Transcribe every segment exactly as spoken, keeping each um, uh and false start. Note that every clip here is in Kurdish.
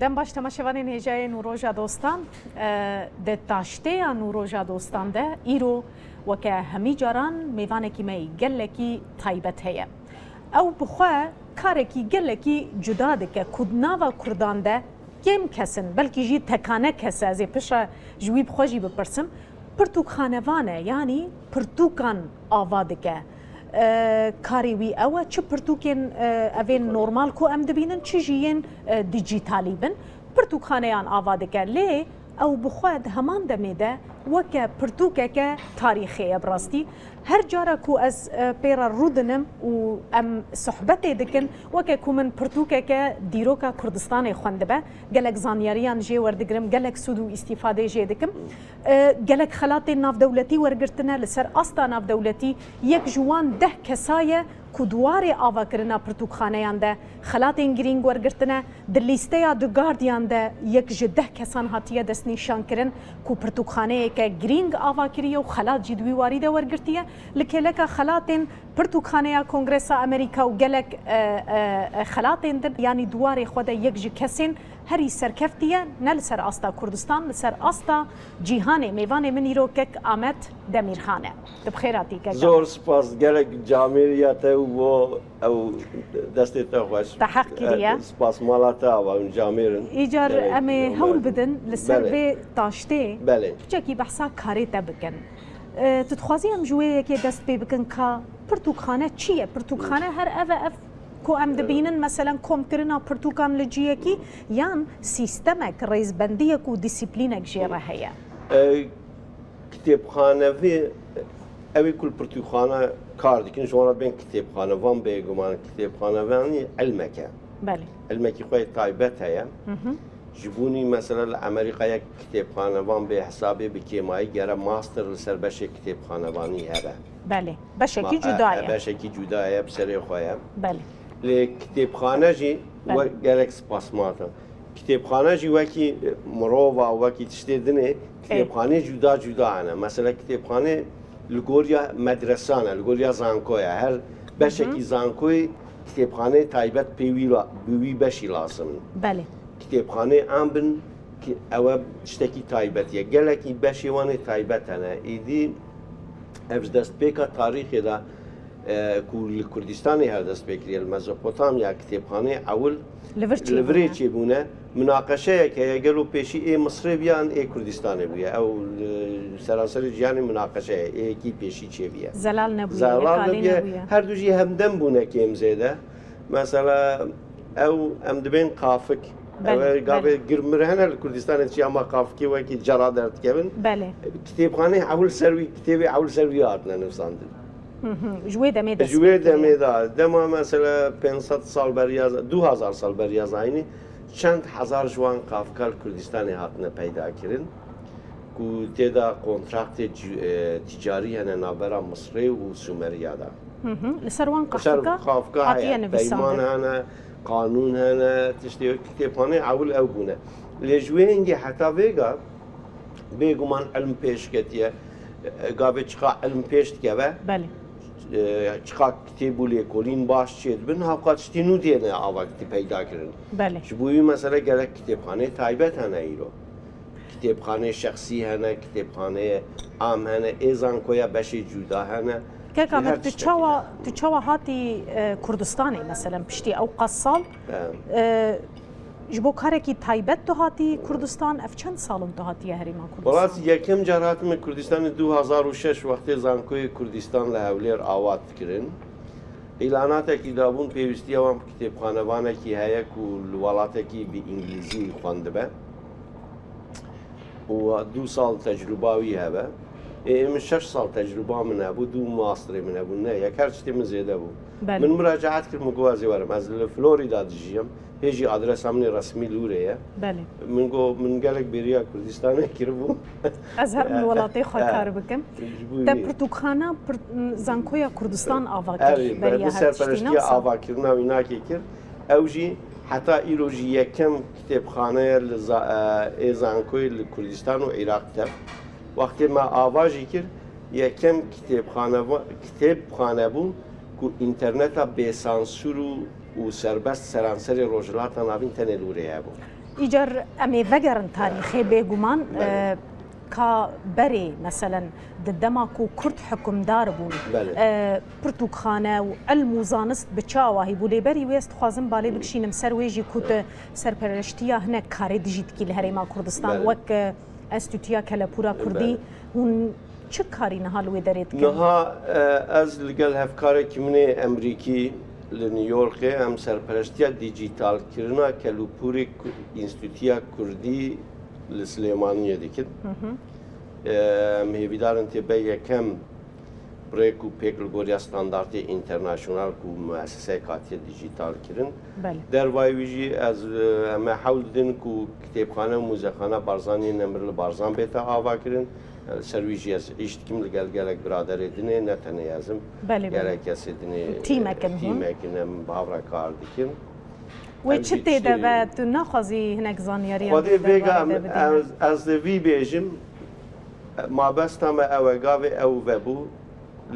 Dem baş temaşevanên hêjayê Nûroja Dostan. E, di taştêya Nûroja Dostan de îro weke hemî caran mêvanekî me yî gelekî taybet heye. Ew bi xwe karekî gelekî cuda dike ku di nava Kurdan de kêm kes in, belkî jî tekane kes e, ez ê piştre ji wî bi xwe jî bipirsim, pirtûkxanevan e, yanî pirtûkan ava dike. E, karê wî ew e, çi pirtûkên, e, evên normal ku em dibînin, çi jî yên, e, dîjîtalî bin, pirtûkxaneyan ava dike. Lê ew bi xwe di heman demê de weke pirtûkeke tarîxê ye bi rastî. Her cara ku ez, e, pê re rû dinim û em sohbetê dikin, weke ku min pirtûkeke dîroka Kurdistanê xwendibe, gelek zanyariyan jê werdigirim, gelek sûd û îstîfadê jê dikim. E, gelek xelatên navdewletî wergirtine, li ser asta navdewletî yek ji wan deh kesa ye ku di warê avakirina pirtûkxaneyan de xelatên girîng wergirtine. Di lîsteya The Guardian de yek ji deh kesan hatiye destnîşankirin ku pirtûkxaneyeke girîng ava kiriye û xelat jî di wî warî de wergirtiye. Li kêleka xelatên Pirtûkxaneya Kongresa Amerîka û gelek, e, e, e, xelatên din, yanî di warê xwe de yek ji kesên herî serkeftî ye, ne li ser asta Kurdistan, li ser asta cîhanê. Mêvanê min îro kek Amed Demîrxan e. Tu bi xêr hatî kek Amed. Zor spas, gelek camêriya te û bo ew destê te xweş. Te heq kiriye. E, spas mala te ava hûn camêr in. Îcar Gelek em ê camêr hewl in. bidin li ser Belê. vê taştê Belê. piçekî behsa karê te bikin. E, tu dixwazî em ji wê yekê dest pê bikin ka pirtûkxane çi ye? Pirtûkxane her ev e, ev ku em dibînin, meselen, komkirina pirtûkan li ciyekî yan sîstemek, rêzbendiyek û dîsîplînek jê re heye? E, kitêbxane vê, ew ê ku li pirtûkxane kar dikin, ji wan re bên kitêbxane. Van bêguman kitêbxanevanî ilmek e. Belê. Ilmekî xwe yê taybet heye. Hı hı. Ji bo nî mesela li Amerîkayê kitêbxanevan bê hesabê bi kêmayî gere master li ser beşê kitêbxanevanî hebe. Belê. Beşekî Ma-, cuda e, ye. Beşekî cuda ye, bi serê xwe ye. Belê. Lê kitêbxane jî Belê. we-, gelek spas ma te. Kitêbxane jî wekî, e, mirova, wekî tiştê dinê, Ê. kitêbxaneyê cuda cuda hene. Mesela kitêbxane li goriya medresan e, li goriya zankoya. Her Hı hı. beşekî zankoyê kitêbxaneyê taybet pê wî la-, bi wî beşî lazim in. Belê. Kitêbxaneyê am bin ki ew e tiştekî taybet ye. Gelekî beşê wan ê taybet hene. Êdî ev ji destpêka tarîxê de, e, ku li Kurdistanê her dest pê kiriye, li Mezopotamya kitêbxaneyê ewil Li vir li virê çêbûne. çêbûne. Minaqeşeyek heye, gelo pêşî ê Misrê bûye an ê Kurdistanê bûye? Ew li seranserê cîhanê minaqeşe ye, ê yekî pêşî çêbûye. Zelal nebûye, Zelal yekalî nebûye. nebûye. Her du jî hemdem bûne kêm zêde. Mesela ew em dibên qafik. Belê, Ew e gavê belê. girmir hene li Kurdistanê çi ama qafikê wekî cara derdikevin. Belê. Kitêbxaneyê ewil ser wî, kitêbê ewil ser wî hatine nivîsandin. Hı hı. Ji wê demê dest Ji wê pê kiriye. demê de, dema mesela pênc sed sal beriya, du hazar sal beriya zayînê, çend hezar ji wan qafika li Kurdistanê hatine peyda kirin, ku tê de kontraktê ci-, e, ticarî hene navbera Misrê û Sumeriya de. Hı hı. Li ser wan Li ser qafika qafika hatiye heye, nivîsandin. peyman hene, qanûn hene, tiştê wek kitêbxaneyê ewil ew bûne. Lê ji wê hingê heta vêga bêguman ilm pêş ketiye. E, gavê çiqa ilm pêş dikeve, Belê. e, çiqa kitêb û lêkolîn baş çêdibin, hewqa tiştî nû dêne ava kitî peyda kirin. Belê. Ji bo wî mesele gelek kitêbxaneyê taybet hene îro. Kitêbxaneyê şexsî hene, kitêbxaneyê am hene, ê zankoya beşê cuda hene. Kek Amed, Her tu tiştekî çawa, hene. tu çawa hatî, e, Kurdistanê, meselen, piştî ew qas sal? He. E, ji bo karekî taybet tu hatî Kurdistan, ev çend sal in tu hatiye Herêma Kurdistan? Welat yekem car hatime Kurdistanê du hazar û şeş wextê Zankoyê Kurdistan li Hewlêr ava dikirin. Îlanatekî dabûn pêwîstiya wan bi kitêbxanevanekî heye ku li welatekî bi îngilîzî xwendibe. û du sal tecrûba wî hebe. Ê, ê min şeş sal tecrûba min hebû, du masterê min hebû. Ne, yek her tiştê min zêde bû. Belê. Min muracaat kir, min got ez ê werim. Ez li Florida dijiyim. Hê jî adresa min ê resmî li wirê ye. Belê. Min got, min gelek bêriya Kurdistanê kiribû. Ez herim li welatê xwe Eh, kar bikim. ji bo Te wî. pirtûkxana pir-, Zankoya Kurdistan ava kir Erê, be-, beriya bi her tiştî serperestiya newsa. avakirina wî nakê kir. Ew jî heta îro jî yekem kitêbxane ye li za-, e, ê zankoyê li Kurdistan û Iraq tev. Wextê me ava jî kir, yekem kitêbxane va-, kitêbxane bû ku înterneta bêsansûr û, û serbest seranserê Rojhilata Navîn tenê li wirê hebû. Îcar em ê vegerin tarîxê bêguman, Belê. e, ka berê, meselen, di dema ku Kurd hikimdar bûn, Belê. e, pirtûkxane û ilm û zanist bi çi awahî bû? Lê berî wê ez dixwazim balê bikişînim ser wê jî ku tu serpereştiya hinek karê dijî dikî li Herêma Kurdistan, Belê. wek, e, Enstîtuya Kelepûra Kurdî, Belê. hûn çi karî niha li wê derê dikin? Niha, e, ez li gel hevkarekî min ê Emerîkî li New Yorkê em serpereştiya dîjîtalkirina kelûpûrê Ku-, Enstîtuya Kurdî li Silêmaniyê dikin. Hı hı. E, em hêvîdar in tê be yekem rêk û pêk li goriya standartê înternasyonal ku mueseseyek hatiye dîjîtal kirin. Belê. Dervayê wî jî ez, e, em ê hewl didin ku kitêbxane û muzexana Barzaniyê Nemir li Barzan bête avakirin. Li ser wî jî ez îş dikim li gel gelek biraderê din ê, ne tenê ez im. Belê, belê. Gelek kesê din ê, Tîmek in hûn. tîmek in, em bi hev re kar dikin. Wê Em çi jî tê de tiştê be? Tu naxwazî hinek zanyariyan Xwedê vê vêga derbarê em, de bidî me? ez, ez li vî bêjim, mabesta me ew e, gavê ew vebû,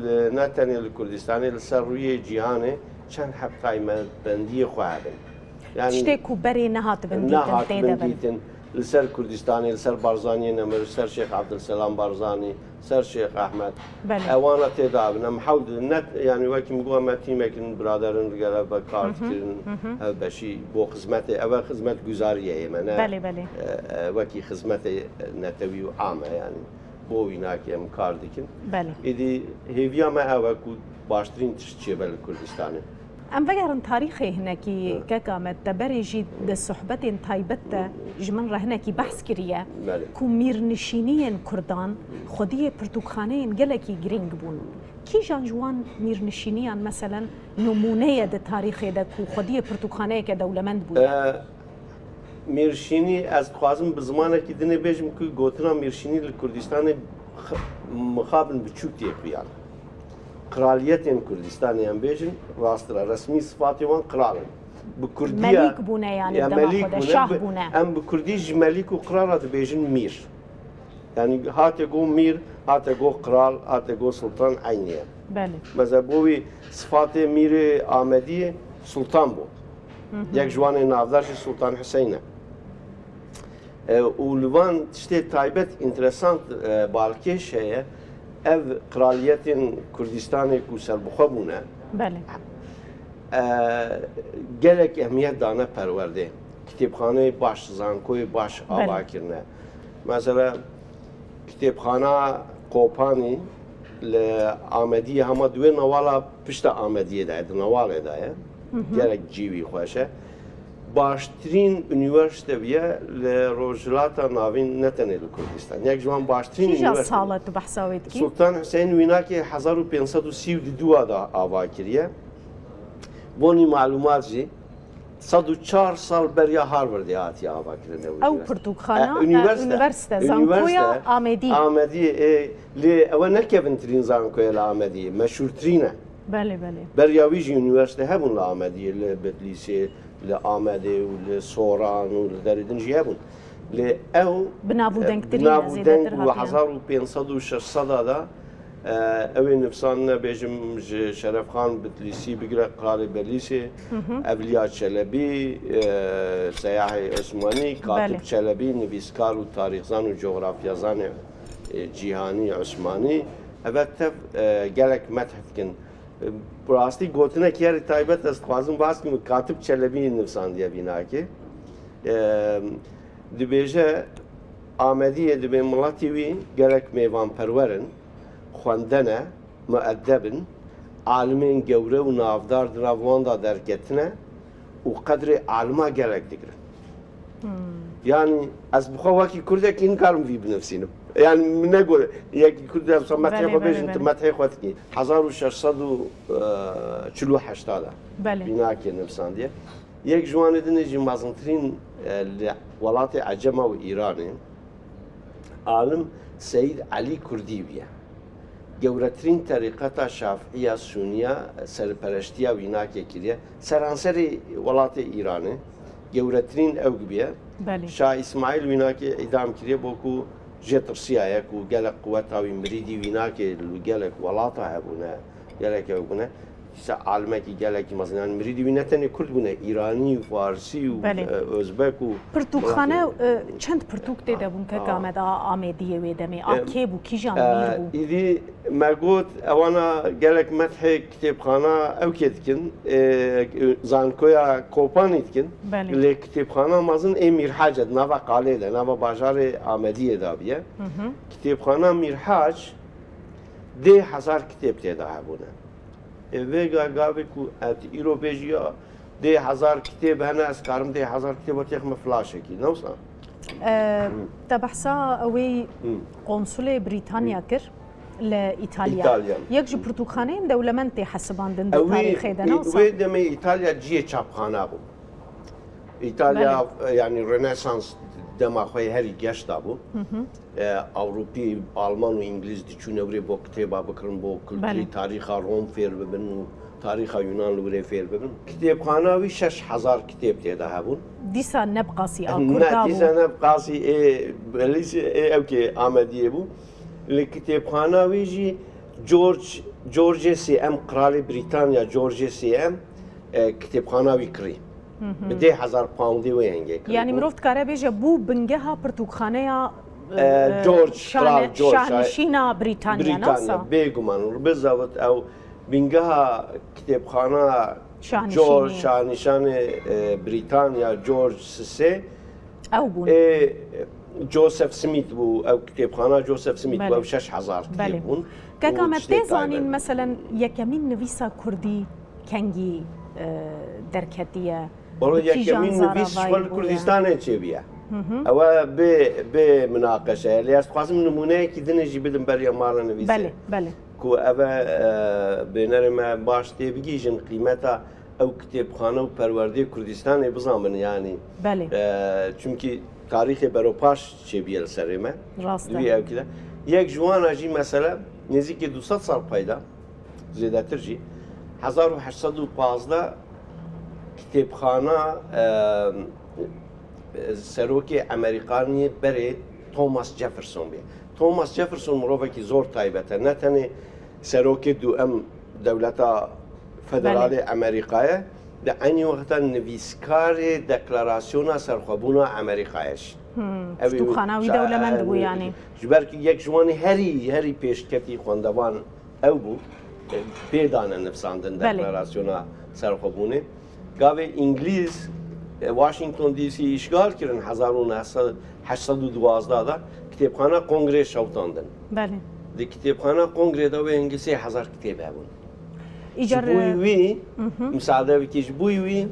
li, ne tenê li Kurdistanê, li ser rûyê cîhanê çend heb taybetmendiyê xwe hebin. Yani Tiştê ku berê nehatibin dîtin, nehatibin tê de bin. dîtin. Li ser Kurdistanê, li ser Barzaniyê Nemir, li ser Şêx Abdulselam Barzanî, ser Şêx Ehmed. Belê. Ewana tê de bin. Em hewl didin. Ne, yani wekî min got, me tîmekî biraderin li gel hev ve kar Hı hı, dikirin. hı hı. Hevbeşî bo xizmetê. Ev e xizmetguzariyê yê me, ne, Belê, belê. e, e, wekî xizmetê netewî û am e yani. Bo wî nakê em kar dikin. Belê. Êdî hêviya me ew e ku baştirîn tişt çêbe li Kurdistanê. Em vegerin tarîxê hinekî, Hı. kek Amed, te berê jî di sohbetên taybet de ji min re hinekî behs kiriye Belê. ku mîrnişîniyên Kurdan xwediyê pirtûkxaneyên gelekî girîng bûn. Kîjan ji wan mîrnişîniyan, meselen, nimûne ye di tarîxê de ku xwediyê pirtûkxaneyeke dewlemend bûye? E, Mîrşînî, ez dixwazim bi zimanekî dinê bêjim ku gotina Mîrşînî li Kurdistanê x-, mixabin biçûk tê xuyan. Qraliyetên Kurdistanê em bêjin, rast e, resmî sifatê wan qral in. Bi Kurdiya Melîk bûne, yani, ya dema melîk xwe de bûne, şah bi-, bûne. Em bi Kurdî ji melîk û qral re dibêjin mîr. Yani hate go mîr, hate go qral, hate go sultan eynî ye. Belê. Mesela bo wî sifatê mîrê Amediyê sultan bû. Hı hı. Yek ji wan ê navdar jî Sultan Hüseyin e. E, û li van tiştê taybet, înteresant, e, balkêş heye. Ev qraliyetên Kurdistanê ku serbixwe bûne, Belê. e, gelek ehmiyet dane perwerdê. Kitêbxaneyê baş, zankoyê baş Belê. ava kirine. Mesela kitêbxana Kopanî li Amediyê hema di wê newala pişta Amediyê de ye, di newalê de ye. Hı hı. Gelek cî wî xweş e. Baştirîn unîversîte bûye li Rojhilata Navîn, ne tenê li Kurdistan. Yek ji wan baştirîn Kîja unîversîte. sala tu behsa wê dikî? Sultan Hüseyin wînakê hezar û pênc sed û sî û du de ava kiriye. Bonî malûmat jî sed û çar sal beriya Harvardê hatiye avakirin ew Ew unîversîte. pirtûkxana, E, unîversîte. e, unîversîte, Unîversîte. zankoya Amedî. Amedî, e, lê ew e ne kevintirîn zankoya li Amediyê, meşhûrtirîn e. Belê, belê. Beriya wî jî unîversîte hebûn li Amediyê, li Bedlîsê, li Amedê û li Soran û li derê din jî hebûn. Lê ew, Bi nav û e, dengtirîn bi nav e û deng zêdetir û hatiye. hezar û pênc sed û şeş sed de, e, ew ê nivîsandine, bêjim, ji Şerefxan Bitlîsî bigire Qralê Bedlîsê, Hı hı. Evliya Çelebî, e, Seyahê Osmanî, Katib Belê. Çelebî, nivîskar û tarîxzan û cografyazanê, e, cîhanî Osmanî, eve tev, e, gelek meth dikin. Bi rastî gotinek herî taybet ez dixwazim bas kim, Katib Çelebî nivîsandiye vînakê. Em, dibêje, Amediyê dibê miletî wî gelek mêvanperwer in, xwendene, muedeb in, alimên gewre û navdar di nav wan de derketine û qedrê alima gelek digirin. Hmm. Yani ez bi xwe wekî Kurdekî nikarim vî binivîsînim. Yani min ne got, yekî Kurd ez methê Belê, xwe belê, bêjim, tu belê. methê xwe dikî. Hezar û şeş sed û çil û heşt de Belê. vînakê nivîsandiye. Yek ji wan ê din ê jî mezintirîn, e, li welatê Ecema û Îranê alim Seyîd Elî Kurdî bûye. Gewretirîn terîqeta Şafiiya Sûniya serpereştiya wînakê kiriye. Seranserê welatê Îranê gewretirîn ew bûye. Belê. Şah Îsmaîl wînakê îdam kiriye, bo ku jê tirsiyaye ku gelek quweta wî mirîdî wînakê li gelek welata hebûne, gelek ew bûne. Dîsa alimekî gelekî mezin, yani mirîdî wî ne tenê Kurd bûne, Îranî û Farsî û, Belê. e, Ozbek û Pirtûkxane, welatê e, çend pirtûk tê de bûn kek Tamam. Amed a Amediyê wê demê? A E, kê bû, kîjan e, mîr bû? Îdî me got, ewana gelek methê kitêbxana ew kê dikin, e, zankoya Kopanî dikin. Belê. Lê kitêbxana mezin ê Mîrhac e, di nava qalê de, nava bajarê Amediyê de bûye. Hı hı. Kitêbxana Mîrhac dê hezar kitêb tê de hebûne. Ê vêga gavê ku ez îro bêjî ya dê hezar kitêb hene, ez karim dê hezar kitêba têxime flaşekî, ne wisa? E, Hı. Te behsa ewê Hı. konsulê Brîtanya Hı. kir li Îtalya. Îtalya. Yek ji pirtûkxaneyên dewlemend tê hesibandin di Ewî, tarîxê de, ne wisa? Wê demê Îtalya cihê çapxana bû. Îtalya, Belê. e, yani Rönesans dema xwe herî geş da bû. Hı hı. E, Ewropî, Alman û Îngilîz diçûne wirê bo kitêba bikirin, bo kulturî, Belê. tarîxa Rom fêr bibin û tarîxa Yunan li wirê fêr bibin. Kitêbxana wî şeş hezar kitêb tê de hebûn. Dîsa ne bi qasî a Ne, Kurda bû. dîsa ne bi qasî ê, belî ê ew kê Amediyê bû. Li kitêbxana wî jî George, George sê em, Qralê Brîtanya George sê em, e, kitêbxana wî kirî. Hı hı. Bi dê hezar poundê wê hingê kirî. Yani mirov dikare bêje bû bingeha pirtûkxaneya, E, e, George, şahne-, Kral George, şahnişîna Brîtanya, Brîtanya, nasa? Bêguman, bi zewt ew bingeha kitêbxana Şahnişînê. George, şahnişanê, e, Brîtanya, George sisê. Ew bûn. Ê, Joseph Smith bû, ew kitêbxana Joseph Smith bû, Belê. ew şeş hezar kitêb Belê. bûn. Kek Û Amed, tiştê tê zanîn, taybet. meselen, yekemîn nivîsa kurdî kengî, e, derketiye? Wala Bi kîjan yekemîn nivîs ji zaravayî xwe li bûye? Kurdistanê çêbûye. Hı hı. Ew e bê, bê minaqeşe ye. Lê ez dixwazim nimûneyekî din jî bidim beriya mala nivîsê. Belê, belê. Ku ev e, e, bênerê me baş tê bigihîjin qîmeta ew kitêbxane û perwerdeyê Kurdistanê bizanbin, yanî. Belê. E, çimkî tarîxê beropaş çêbûye li serê me. Rast e. Dûyî ew kî de. Yek ji wan a jî mesela nêzîkî du sed sal peyda, zêdetir jî, hezar û heşt sed û pazdeh kitêbxana, e, serokê Emerîkaniyê berê Thomas Jefferson bûye. Thomas Jefferson mirovekî zor taybet e. Ne tenê serokê duem dewleta federalê Belê. Emerîkayê, di eynî wexta nivîskarê deklarasyona serxwebûna Emerîkayê jî. Hmm, Ew ê pirtûkxana wî şa-, dewlemend bû e, yanî. Ji ber ku yek ji wanî herî, herî pêşketî xwendevan ew bû. E, pê dane nivsandin Belê. deklarasyona serxwebûnê. Gavê Îngilîz, e, Washington D C îşgal kirin hezar û neh sed, heşt sed û duwazdeh de, kitêbxana Kongrê şewitandin. Belê. Di kitêbxana Kongrê de wê hingî sê hezar kitêb hebûn. Îcar, Ji bo e, wî, mhm. misade bikî, ji bo wî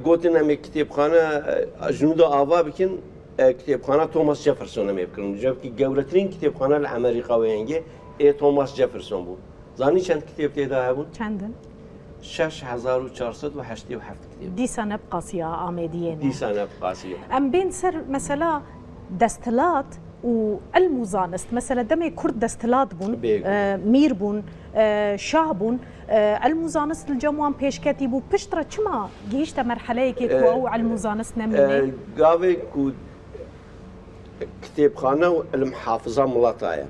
gotin em ê kitêbxane, e, ji nû de ava bikin, e, kitêbxana Thomas Jefferson em ê bikirin. Ji bo gewretirîn kitêbxane li Emerîka wê hingê ê Thomas Jefferson bû. Zanî çend kitêb tê de hebûn? Çend in? Şeş hezar û çar sed û heştê û heft kitêb. Dîsa ne bi qasî ya Amediyê ne. Dîsa ne bi qasî ye. Em bên ser mesela desthilat û ilm û zanist. Mesela demê Kurd desthilat bûn, Bêguman. e, mîr bûn, e, şah bûn. E, ilm û zanist li cem wan pêşketî bû. Piştre çima gihişte merheleyekê ku E, ew ilm û zanist nemîne? e, gavê ku kitêbxane û ilm hafiza mileta ye.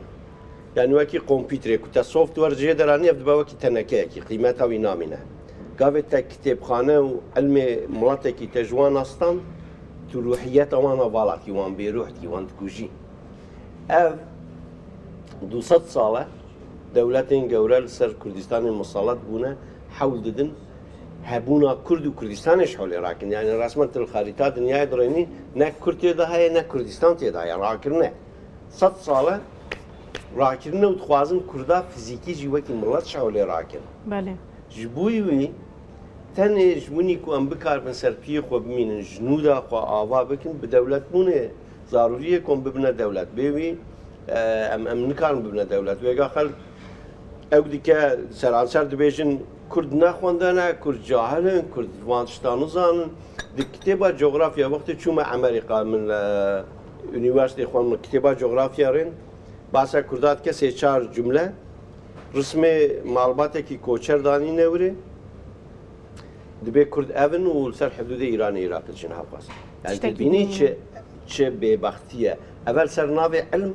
Yani wekî kompîterê ku te software jê deranî, ev dibe wekî tenekeyekî, qîmeta wî namîne. Gavê te kitêbxane û ilmê miletekî te ji wan astan, tu ruhiyeta wan a vala dikî, wan bêruh dikî, wan dikujî. Ev du sed sal e dewletên gewre li ser Kurdistanê miselet bûne, hewl didin hebûna Kurd û Kurdistanê ji holê rakin. Yani resmen tu li xerîta dinyayê dirênî, ne Kurd tê de heye, ne Kurdistan tê de heye. Rakirine. Sed sal e rakirine û dixwazin Kurda fizîkî jî wekî milet ji holê rakin. Belê. Ji bo wî tenê ji winî ku em bikaribin ser piyê xwe bimînin, ji nû de xwe ava bikin, bi dewletbûnê zarûrî ye ku em bibine dewlet. Bê wî, e, em, em nikarin bibine dewlet. Vêga xelk ew dike seranser dibêjin, Kurd ne xwendene, Kurd cahil in, Kurd van tişta nizanin. Di kitêba cografya, wextê çûme Emerîka, min li unîversîtê xwend, min kitêba cografya rên, behsa Kurda dike sê çar cumle, rismê malbatekî koçer danîne wirê. Dibê Kurd ev in û li ser hidûdê Îranê, Iraqê diçin hevqas. Yani Tiştekî tu dibînî din çi, ye. çi bêbextî ye. Ev li ser navê ilm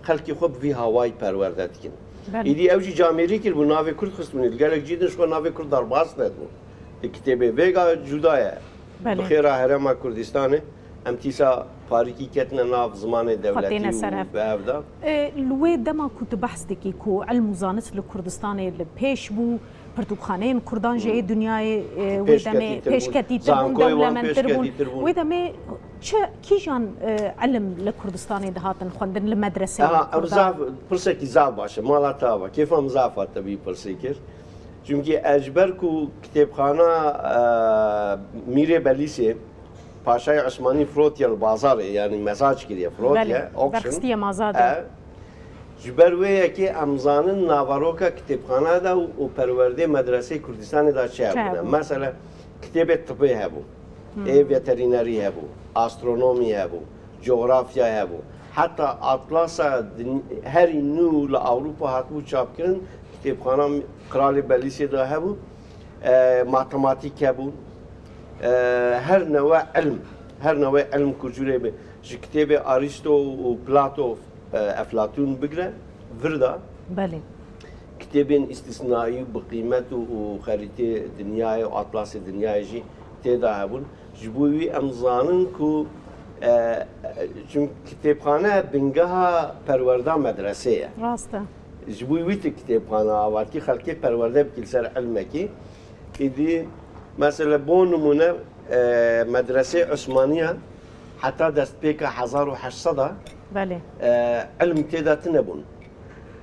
xelkê xwe bi vî hawayî perwerde dikin. Belê. Îdî ew jî camêrî kiribû, navê Kurd xistibûnê. Li gelek cî din ji xwe navê Kurd derbas nedibû. Di kitêbê vêga cuda ye. Belê. Bi xêra Herêma Kurdistanê em tîsa parîkî ketine nav zimanê dewletî û bi hev de. E, li wê dema ku tu behs dikî ku ilm û zanist li Kurdistanê li pêş bû, pirtûkxaneyên Kurdan jî ê dinyayê, e, wê demê pêşketîtir bûn, dewlemendtir bûn. Wê demê çi, kîjan, e, ilim li Kurdistanê dihatin xwendin li medreseyan Kurdan? Ev zaf, pirsekî zaf baş e. Mala te ava. Kêfa min zaf hat te vî pirsê kir. Çimkî ez ji ber ku kitêbxana, e, Mîrê Belîsê, Paşayê Osmanî firotiye li bazarê, yanî mesac kiriye, firotiye, auction. Belê, berxistiye mazadê. E, ji ber wê yekê em zanin naveroka kitêbxana de û, û perwerdê medresê Kurdistanê de çi hebûne. Mesela kitêbê tibê hebû, ê veterînerî hebû, astronomî hebû, cografya hebû. Heta atlasa din-, herî nû li Ewropa hatibû çapkirin, kitêbxana Qralê Belîsê de hebû. E, matematîk hebû. E, her newe ilm, her newe ilm ku curê be, ji kitêbê Aristo û Plato, e, Eflatûn bigre, vir de. Belê. Kitêbên îstisnayî bi qîmet û, û xerîtê dinyayê û atlasê dinyayê jî tê de hebûn. Ji bo wî em zanin ku, e, e, çimkî kitêbxane bingeha perwerda medresê ye. Rast e. Ji bo wî tu kitêbxane avatî xelkê perwerde bikî li ser ilmekî. Îdî, mesela, bo nimûne, e, medresê Osmaniya heta destpêka hezar û heşt sed a, Belê. e, ilm tê de tune bûn.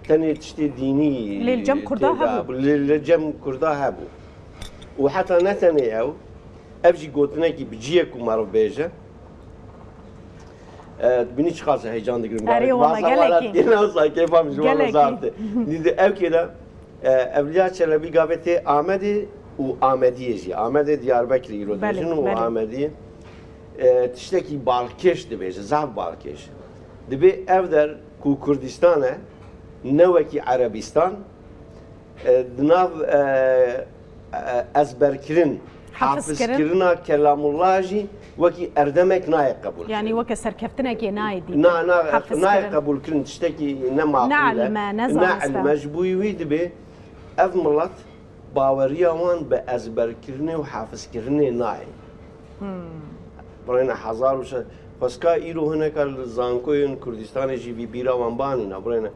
Tenê tiştê dînî Lê li cem Kurda tê de hebû. Lê li cem Kurda hebû. Û heta ne tenê ew, ev jî gotinekî bi ciyê ku meriv bêje, e, dibînî çiqas heyecan digirim. Erê, wala gelekî. Gelekî. Kêfa min ji wan zaf tê. Nî di ew kê de, e, Evliya Çelebî gavê tê Amedê û Amediyê jî. Amedê Diyarbekirê îro dibêjin û Amediyê. E, tiştekî balkêş dibêje, zaf balkêş. Dibê ev der ku Kurdistan e, ne wekî Erebistan, e, di nav, e, e, ezberkirin, hafizkirina Kelamullah jî wekî erdemek nayê qebûlkirin. Yanî weke serkeftinekê nayê dîtin. Na, na, nayê qebûlkirin, tiştekî ne maqûl e. Ne ilm e, ne zanist e. Ne ilm e, ji bo wî dibê ev milet baweriya wan bi ezberkirinê û hafizkirinê nayê. Birêne hezar û şeş, xwezka îro hineka li zankoyên Kurdistanê jî vî bîra wan banîna, birêne.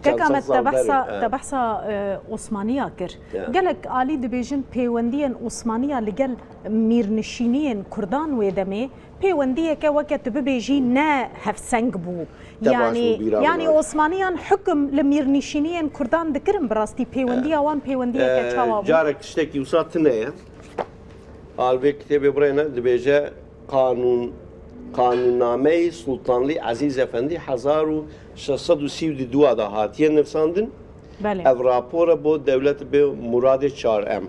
Kek Amed, te behsa, te behsa, e, Osmaniya kir. Ya. Gelek alî dibêjin pêwendiyên Osmaniya li gel mîrnişîniyên Kurdan wê demê pêwendiyeke weke tu bibêjî ne hevseng bû. Te baş bû bîra min. Yanî, yanî Osmaniyan hukum li mîrnişîniyên Kurdan dikirin, bi rastî pêwendiya wan pêwendiyeke çawa bû? E, carek tiştekî wisa tune ye. Alvê kitêbê birêne dibêje Qanûn, Qanûnnameyê Sultanlî Ezîz Efendî hezar û şeş sed û sî û du de hatiye nivsandin. Belê. Ev rapor e bo dewlet bê Muradê çar em.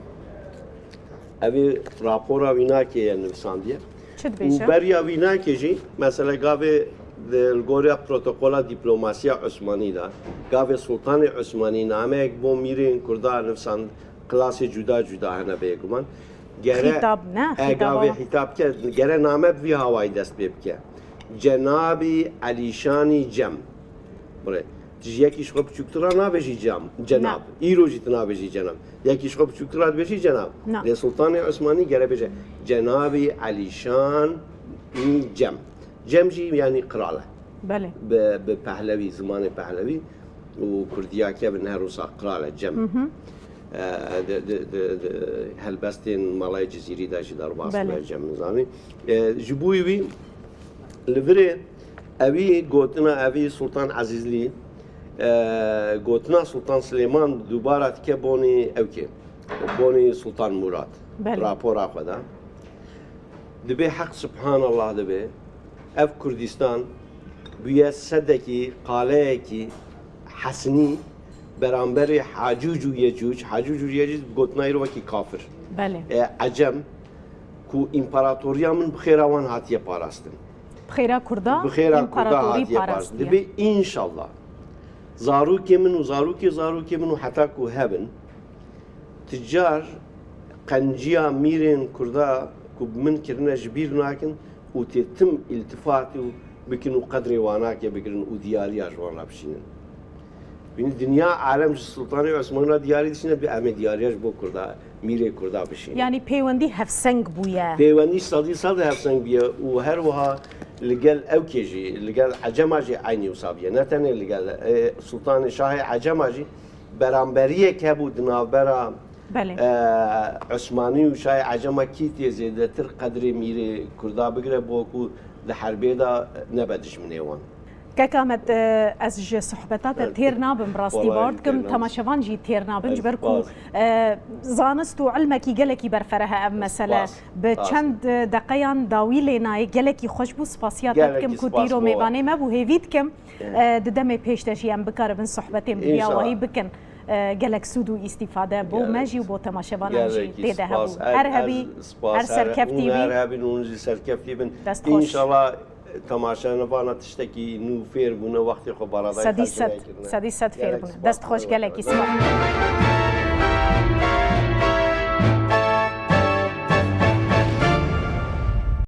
Evî rapora Wînakê ye nivsandiye. Çi dibêje? Û beriya Wînakê jî, mesela gavê di, li gorî protokola dîplomasiya Osmanî de, gavê Sultanê Osmanî nameyek bo mîrên Kurda nivsand, klasê cuda cuda hene bêguman. Gere, xîtab ne, e, xîtaba gavê xîtab ke, gere name bi vî hawayî dest pê bike. Cenabî Elîşanî Cem. Bire, tu ji yekî ji xwe biçûktir re nabêjî cam, cenab. Na. Îro jî tu nabêjî cenab. Yekî ji xwe biçûktir re dibêjî cenab. Na. Lê Sultanê Osmanî gere bêje Cenabî Elîşan Cem. Cem jî yanî qral e. Belê. Bi, bi Pehlewî, zimanê Pehlewî û Kurdiya kevin her wisa qral e, Cem. Hı hı. E, di, di, di, di helbestên Malayê Cizîrî de jî derbas dibe Cem, nizanî. E, ji bo wî li virê Evî gotina evî Sultan Ezîzlî, e, gotina Sultan Silêman dubara dike bonî ewkê, bonî Sultan Murad. Belê. Rapora xwe de. Dibê heq subhanallah dibê. Ev Kurdistan bûye sedekî, qaleyekî hesinî beramberî Hacûc û Yecûc. Hacûc û Yecûc gotina îro wekî kafir. Belê. E, Ecem ku împaratoriya min bi xêra wan hatiye parastin. Bi xêra Kurda, bi xêra Kurda împaratorî hatiye parastin. Dibê înşallah zarokê min û zarokê zarokê min û heta ku hebin, ti car qenciya mîrên Kurda ku bi min kirine ji bîr nakin û tê tim îltifat û bikin û qedrê wanakê bigirin û diyariya ji wan re bişînin. Bînî dinya alem ji Sultanê Osmanî re diyarî dişîne, bi em ê diyariya ji bo Kurda, mîrê Kurda bişîne. Yanî peywendî hevseng bûye. Peywendî sedî sed hevseng bûye û her wiha li gel ewkê jî, li gel Ecema jî eynî wisa bûye. Ne tenê li gel, e, Sultanê Şahê Ecema jî beramberiyek hebû di navbera, Belê. e, Osmanî û Şahê Ecema kî tê zêdetir qedrê mîrê Kurda bigire, bo ku di herbê de nebe dijminê wan. Kek Ahmet, e, ez ji sohbeta te têr nabim, rastî Walahi bar dikim, têr nabim. Temaşevan jî têr nabin, ji ber ku, Spas. e, zanist û ilmekî gelekî berfereh e ev mesele. Spas. Bi Spas. çend, e, deqeyan dawî lê nayê, gelekî xweş bû, spasiya te Gelekî dikim ku spas dîro bû. mêvanê me bû, hêvî dikim, e, di demê pêş de jî em bikaribin sohbetên bi vî Înşallah. awahî bikin. E, gelek sûd û îstîfade bo Gelek. me jî û bo temaşevanan jî Gelekî tê de spas. hebû. Ez, Her ez hebî, spas her serkeftî hûn her bî. hebîn, hûn jî serkeftî bin. Dest xweş. Înşallah temaşevana tiştekî nû fêr bûne, wextê xwe beredayî Sedî xercînayê sed, kirine. sedî sed fêr Gelek bûne. spas. Dest xweş, gelekî spas.